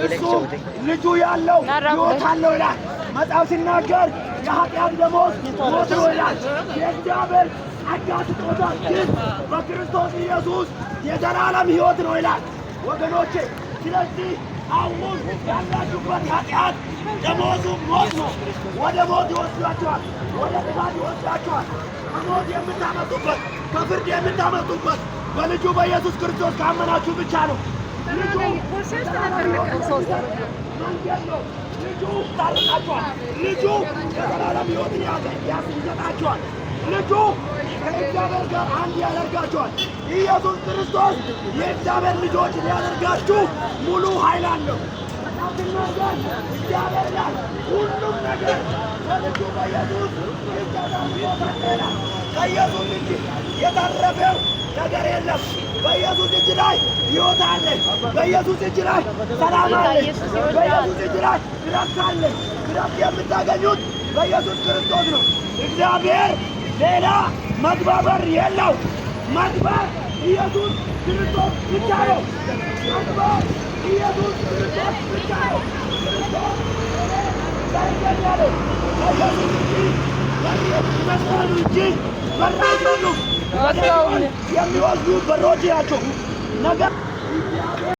እሱ ልጁ ያለው ሕይወት አለው ይላል መጽሐፍ ሲናገር፣ የኃጢአት ደመወዝ ሞት ነው ይላል። የእግዚአብሔር ጸጋ ስጦታ ግን በክርስቶስ ኢየሱስ የዘላለም ሕይወት ነው ይላል ወገኖቼ። ስለዚህ አሁን ያላችሁበት ኃጢአት ደመወዙ ሞት ነው። ወደ ሞት ይወስዳችኋል፣ ወደ ጥፋት ይወስዳችኋል። ከሞት የምታመልጡበት፣ ከፍርድ የምታመልጡበት በልጁ በኢየሱስ ክርስቶስ ካመናችሁ ብቻ ነው። ልጁ መንገድ ነው። ልጁ ታርቃችኋል። ልጁ የዘላለም ሕይወትን ይሰጣችኋል። ልጁ ከእግዚአብሔር ጋር አንድ ያደርጋችኋል። ኢየሱስ ክርስቶስ የእግዚአብሔር ልጆች ሊያደርጋችሁ ሙሉ ኃይል አለው። መጽሐፍ ሲናገር እግዚአብሔር ይላል ሁሉም ነገር በልጁ በኢየሱስ እጅ አሳልፎ ሰጠ ይላል። ከኢየሱስ እጅ የተረፈው ነገር የለም። በኢየሱስ እጅ ላይ ሕይወት አለ። በኢየሱስ እጅ ላይ ሰላም አለ። በኢየሱስ እጅ ላይ ዕረፍት አለ። ዕረፍት የምታገኙት በኢየሱስ ክርስቶስ ነው። እግዚአብሔር ሌላ መግቢያ በር የለው። መግቢያ ኢየሱስ ክርስቶስ ብቻ ነው። መግቢያ ኢየሱስ ክርስቶስ ብቻ ነው። ክርስቶስ ያለው ከኢየሱስ እንጂ በር ይመስላሉ እንጂ በር አይደሉም። ወደ ሲኦል የሚወስዱ በሮች ናቸው። ነገር